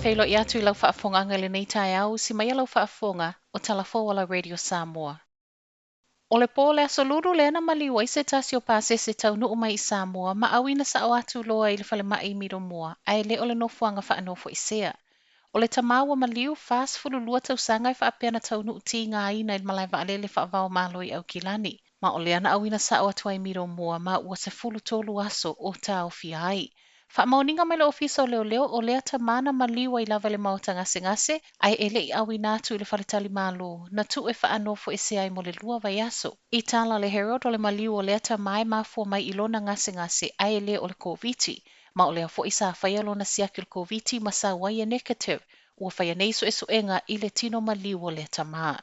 Faafeiloai atu i lau faafofogaaga i lenei taeao, usi mai lau faafofoga o Talafou o la Radio Samoa. O le po o le Aso Lulu lea na maliu ai se tasi o pasese taunuu mai i Samoa ma auina sao atu loa i le falemai i Midomoa ae le o le nofoaga faanofoesea. O le tamā ua maliu 42 tausaga e faapea na taunuu tigaina i le malae vaalele faava o Malo i Aukilani. Ma o lea na auina sao atu ai i Midomoa ma ua 13 aso o taofia ai. Faamaoniga mai le Ofisa o Leoleo o lea tamā na maliu ai lava i le maota gasegase ae e le i auina atu i le faletalimalo na tuu e faanofoesea ai mo le 2 vaiaso. I tala a le Herald o le maliu o lea tamā e mafua mai i lona gasegase ae le o le Koviti. Ma o lea foi sa faia lona siaki o le Koviti ma sau ai e negative. Ua faia nei suesuega i le tino maliu o lea tamā.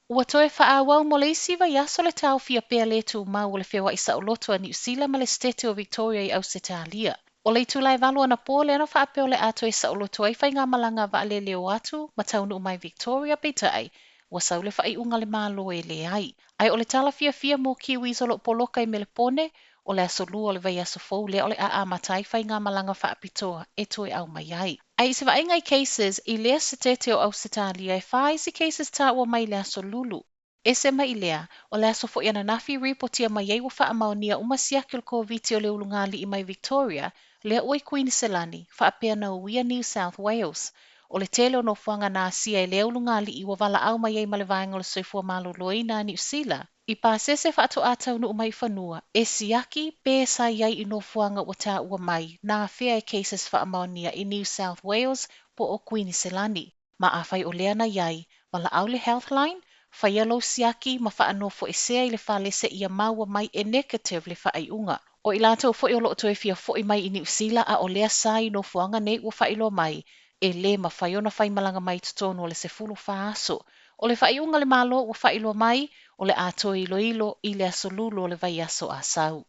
Ua toe faaauau mo le isi vaiaso le taofia pea le tumau o le feoai saoloto a Niu Sila ma le Setete o Victoria i Ausetalia. O le itula e 8 anapo lea na faapea o le a toe saoloto ai faigamalaga vaalele o atu ma taunuu mai Victoria, peitai, ua sau le faaiuga a le Malo e leai. Ae o le tala fiafia mo Kiwis o lo o poloka i Melepone, o le aso Lua o le vaiaso fou lea o le a amata ai faigamalaga faapitoa e toe au mai ai. Ae i se vaaiga i cases i lea Setete o Ausetalia, e 4 isi cases taua mai i le Aso Lulu. Ese mai i lea, o le aso foi ananafi ripotia mai ai ua faamaonia uma siaki o le Koviti o le ulugalii mai Victoria, lea ua i Kuiniselani, faapea na uia New South Wales. O le tele o nofoaga na asia e lea ulugalii ua valaau mai ai ma le vaega o le soifua maloloina a Niu Sila, i pasese faatoa taunuu mai i fanua, e siaki pe sa i ai i nofoaga ua taua mai na afea e cases faamaonia i New South Wales po o Kuiniselani. Ma afai o lea na i ai, valaau le Healthline, faia lou siaki ma faanofoesea i le fale seia maua mai e negative le faaiuga. O i latou foi o lo o toe fia foi mai i Niu Sila a o lea sa i nofoaga nei ua faailoa mai, e lē mafai ona faimalaga mai i totonu o le 14 aso. O le faaiuga a le Malo ua faailoa mai, o le a toe iloilo i le Aso Lulu o le vaiaso a sau.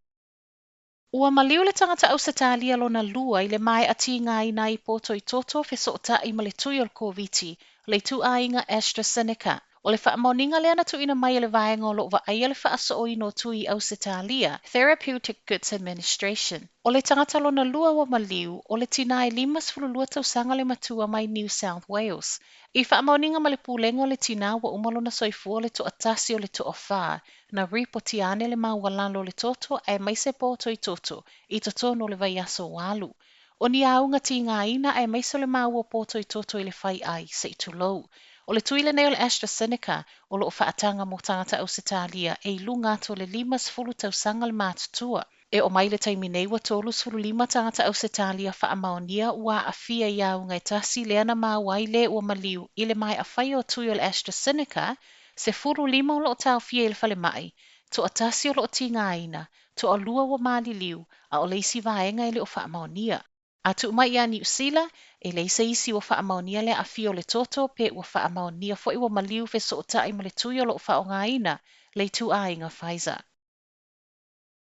Ua maliu le tagata Ausetalia lona lua i le maea tigaina ai poto i toto fesootai ma le tui o le Koviti, le ituaiga AstraZeneca. O le faamaoniga lea na tuuina mai e le vaega o lo o vaaia le faasooina o tui i Ausetalia, Therapeutic Goods Administration. O le tagata lona lua ua maliu, o le tinā e 52 tausaga le matua mai New South Wales. I faamaoniga ma le pulega o le tinā ua uma lona soifua o le toatasi o le toafa, na ripotia ane le maualalo o le toto aemaise poto i toto i totonu o le vaiaso ua alu. O ni auga tigaina aemaise o le maua o poto i toto i le fai ai, se i tulou. O le tui lenei o le AstraZeneca o lo o faataga mo tagata Ausetalia e i luga atu o le 50 tausaga le matutua. E oo mai i le taimi nei ua 35 tagata Ausetalia faamaonia ua aafia i auga e tasi lea na maua ai le ua maliu i le maea faia o tui o le AstraZeneca, 15 o lo o taofia i le falemai, toatasi o lo o tigaina, toalua ua maliliu, a o le isi vaega e le o faamaonia. A tuu mai ia Niu Sila, e leai se isi ua faamaonia le aafia o le toto pe ua faamaonia foi ua maliu fesootai ma le tui o lo o faaaogaina le ituaiga Pfizer.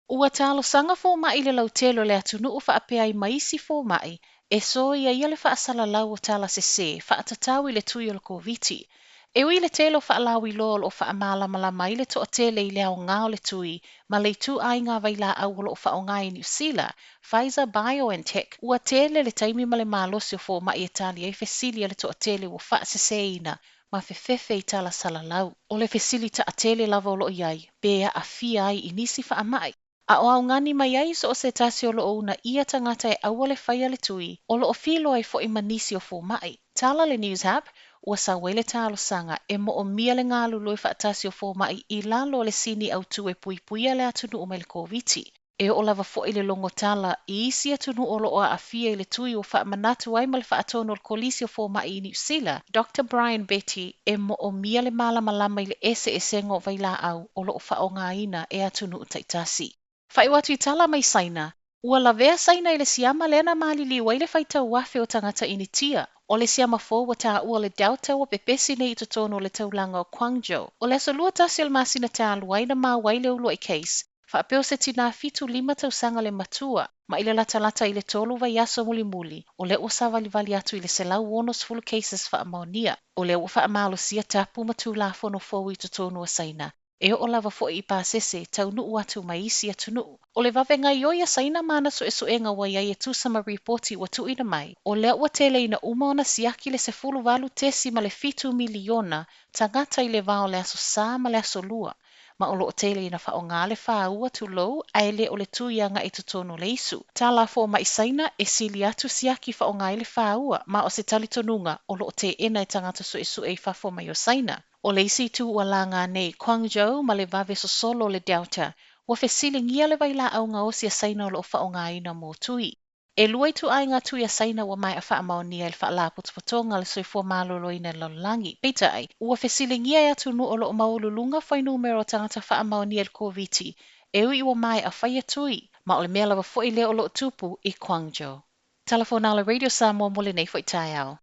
Ua talosaga fomai i le lautele o le atunuu faapea ai ma isi fomai e soia ia le faasalalau o tala sesē faatatau i le tui o le Koviti. E ui i le tele o faalauiloa o lo o faamalamalama ai le toatele i le aoga o le tui ma le ituaiga vailaau o lo o faaaoga i Niu Sila, Pfizer BioNTech, ua tele le taimi ma le malosi o fomai e tali ai fesili a le toatele ua faaseseina ma fefefe i tala salalau. O le fesili taatele lava o lo o i ai, pe aafia ai i nisi faamai. A o augani mai ai so o se tasi o lo o uunaia tagata e aua le faia le tui, o lo o filoa ai foi ma nisi o fomai. Tala le News App, ua sau ai le talosaga e moomia le galulue faatasi o fomai i lalo o le sini autu e puipuia le atunuu mai le Koviti. E oo lava foi le logo tala i isi atunuu o lo o aafia i le tui ua faamanatu ai ma le faatonu o le Kolisi o Fomai i Niu Sila, Doctor Brian Betty, e moomia le malamalama i le eseesega o vailaau o lo o faaaogaina e atunuu taitasi. Faaiu atu i tala mai Saina, ua lavea Saina i le siama lea na maliliu ai le faitau afe o tagata Initia. O le siama fou ua taua o le Delta ua pepesi nei i totonu o le taulaga o Guangzhou. O le aso 21 o le masina talu ai na maua ai le uluai case, faapea o se tinā 75 tausaga le matua, ma i le latalata i le 3 vaiaso mulimuli, o lea ua savalivali atu i le 160 cases faamaonia. O lea ua faamalosia tapu ma tulafono fou i totonu o Saina. E oo lava foi i pasese taunuu atu mai isi atunuu. O le vave gaoioi a Saina ma ana suesuega ua i ai e tusa ma ripoti ua tuuina mai, o lea ua tele ina uma ona siaki le 18.7 miliona tagata i le va o le Aso Sa ma le Aso Lua, ma o lo o tele ina faaaoga le fāua tulou ae le o le tui agai i totonu o le isu. Tala a fomai Saina e sili atu siaki faaaoga ai le fāua, ma o se talitonuga o lo o teena e tagata suesue i fafo mai o Saina. O le isi itu ua laga nei, Guangzhou ma le vave sosolo o le Delta, ua fesiligia le vailaau gaosi a Saina o lo o faaaogaina mo tui. E lua ituaiga tui a Saina ua maea faamaonia e le Faalapotopotoga o le Soifua Maloloina i le Lalolagi. Peitai, ua fesiligia e atunuu o lo o maualuluga fuainumera o tagata faamaonia i le Koviti, e ui ua maea faia tui, ma o le mea lava foi lea o lo o tupu i Guangzhou. Tala Fonala Radio Samoa mo lenei foi taeao.